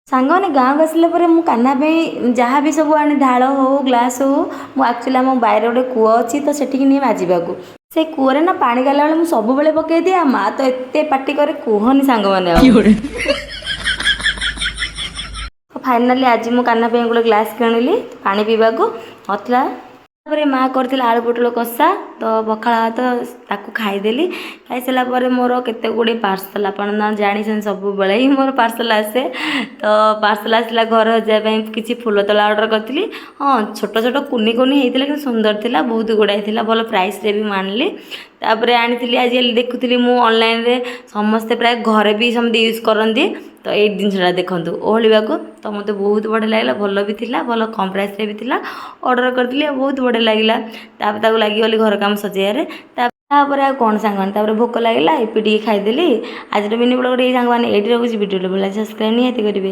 ସାଙ୍ଗମାନେ, ଗାଁକୁ ଆସିଲା ପରେ ମୁଁ କାହ୍ନା ପାଇଁ ଯାହା ବି ସବୁ ଆଣେ, ଢାଳ ହଉ, ଗ୍ଲାସ୍ ହଉ, ମୁଁ ଆକ୍ଚୁଆଲି ଆମ ବାଇରେ ଗୋଟେ କୂଅ ଅଛି, ତ ସେଠିକି ନିଏ ମାଜିବାକୁ। ସେ କୂଅରେ ନା ପାଣି ଗାଇଲା ବେଳେ ମୁଁ ସବୁବେଳେ ପକାଇ ଦିଏ, ଆଉ ମା ତ ଏତେ ପାଟି କରେ, କୁହନି ସାଙ୍ଗମାନେ। ଆଉ ଫାଇନାଲି ଆଜି ମୁଁ କାହ୍ନା ପାଇଁ ଗୋଟେ ଗ୍ଲାସ୍ କିଣିଲି ପାଣି ପିଇବାକୁ, ନଥିଲା। ତାପରେ ମା କରିଥିଲା ଆଳୁ ପୋଟଳ କଷା, ତ ପଖାଳ ଭାତ, ତାକୁ ଖାଇଦେଲି। ଖାଇସାରିଲା ପରେ ମୋର କେତେ ଗୁଡ଼ିଏ ପାର୍ସଲ୍, ଆପଣ ନା ଜାଣିଛନ୍ତି, ସବୁବେଳେ ହିଁ ମୋର ପାର୍ସଲ୍ ଆସେ। ତ ପାର୍ସଲ୍ ଆସିଲା, ଘର ସଜାଇବା ପାଇଁ କିଛି ଫୁଲ ତୋଳା ଅର୍ଡ଼ର କରିଥିଲି। ହଁ, ଛୋଟ ଛୋଟ କୁନି କୁନି ହେଇଥିଲା, କିନ୍ତୁ ସୁନ୍ଦର ଥିଲା, ବହୁତ ଗୁଡ଼ାଏ ଥିଲା, ଭଲ ପ୍ରାଇସ୍ରେ ବି ମୁଁ ଆଣିଲି। ତାପରେ ଆଣିଥିଲି, ଆଜିକାଲି ଦେଖୁଥିଲି ମୁଁ ଅନଲାଇନ୍ରେ, ସମସ୍ତେ ପ୍ରାୟ ଘରେ ବି ସେମିତି ୟୁଜ୍ କରନ୍ତି। ତ ଏଇ ଜିନିଷଟା ଦେଖନ୍ତୁ, ଓହଳିବାକୁ, ତ ମୋତେ ବହୁତ ବଢ଼ିଆ ଲାଗିଲା। ଭଲ ବି ଥିଲା, ଭଲ କମ୍ ପ୍ରାଇସ୍ରେ ବି ଥିଲା, ଅର୍ଡ଼ର କରିଥିଲି ଆଉ ବହୁତ ବଢ଼ିଆ ଲାଗିଲା। ତାପରେ ତାକୁ ଲାଗିଗଲି ଘର କାମ ସଜେଇବାରେ। ତାପରେ ଆଉ କ'ଣ ସାଙ୍ଗମାନେ, ତାପରେ ଭୋକ ଲାଗିଲା, ଇପି ଟିକେ ଖାଇଦେଲି। ଆଜିର ମିନି ବ୍ଲଗ୍ ଟିକେ ସାଙ୍ଗମାନେ ଏଇଠି ରଖୁଛି। ଭିଡ଼ିଓଟି ଭଲ ସବସ୍କ୍ରାଇବ୍ ନିହାତି କରିବେ।